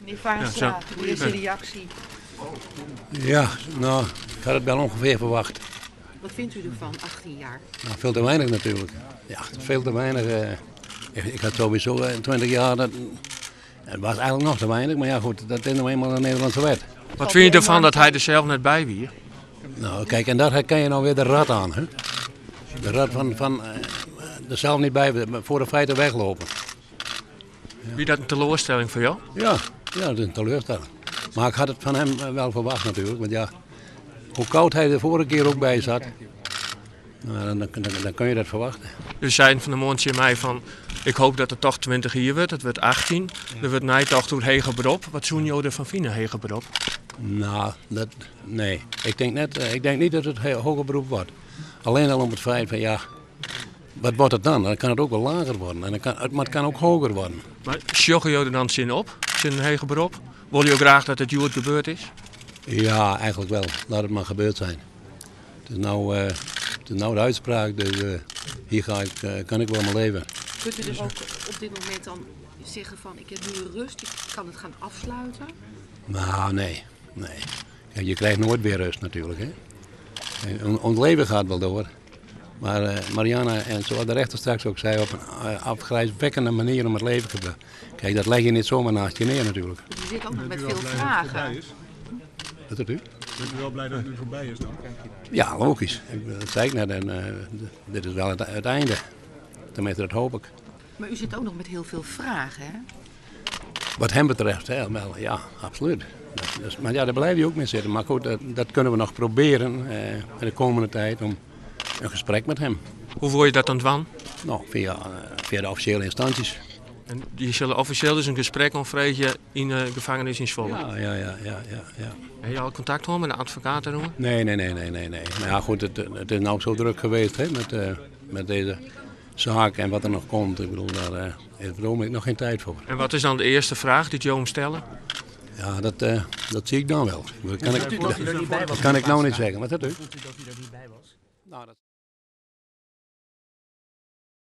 Meneer Vaatstra, de eerste reactie. Ja, nou, ik had het wel ongeveer verwacht. Wat vindt u ervan, 18 jaar? Nou, veel te weinig natuurlijk. Ja, veel te weinig. Ik had sowieso 20 jaar, het was eigenlijk nog te weinig, maar ja goed, dat is nou eenmaal de Nederlandse wet. Wat vind je ervan dat hij er zelf net bij wie? Nou, kijk, en daar herken je nou weer de rat aan, hè? De rat van er zelf niet bij, voor de feiten weglopen. Ja. Wie dat een teleurstelling voor jou? Ja, ja, dat is een teleurstelling. Maar ik had het van hem wel verwacht natuurlijk, want ja, hoe koud hij de vorige keer ook bij zat, nou, dan kun je dat verwachten. Dus zeiden van de mondje mij van, ik hoop dat het toch 20 hier wordt, het wordt 18. Ja. Er wordt nijtocht door heger beroep. Wat zoen jou ervan vinden, heger beroep? Nou, dat, nee. Ik denk, net, ik denk niet dat het hoger beroep wordt. Alleen al om het feit van, ja, wat wordt het dan? Dan kan het ook wel lager worden. En dan kan, maar het kan ook hoger worden. Maar sjoggen jou er dan zin op, zin een hoger beroep? Wil je ook graag dat het Joert gebeurd is? Ja, eigenlijk wel. Laat het maar gebeurd zijn. Het is nou de uitspraak, dus hier kan ik wel mijn leven. Kunt u dus ook op dit moment dan zeggen van ik heb nu rust, ik kan het gaan afsluiten? Nou, nee. Nee. Kijk, je krijgt nooit weer rust natuurlijk. Hè? Ons leven gaat wel door. Maar Marianne, en zoals de rechter straks ook zei, op een afgrijswekkende manier om het leven gebracht. Kijk, dat leg je niet zomaar naast je neer natuurlijk. Dus u zit ook nog met veel vragen. Wat doet u? Bent u wel blij dat het nu voorbij is dan? Ja, logisch. Dat zei ik net. En dit is wel het einde. Tenminste, dat hoop ik. Maar u zit ook nog met heel veel vragen, hè? Wat hem betreft, hè, wel, ja, absoluut. Dus, maar ja, daar blijf je ook mee zitten. Maar goed, dat kunnen we nog proberen in de komende tijd om een gesprek met hem. Hoe voer je dat dan dwan? Nou, via de officiële instanties. En die zullen officieel dus een gesprek omvregen in de gevangenis in Zwolle? Ja. Heb je al contact gehad met de advocaat erover? Nee. Maar ja, goed, het is nou zo druk geweest, hè, met deze zaak en wat er nog komt. Ik bedoel, daar is op het ogenblik nog geen tijd voor. En wat is dan de eerste vraag die Jo hem stellen? Ja, dat zie ik dan wel. Dat kan ik nou niet zeggen. Wat dat u? Voelt u dat u er niet bij was? Nou, dat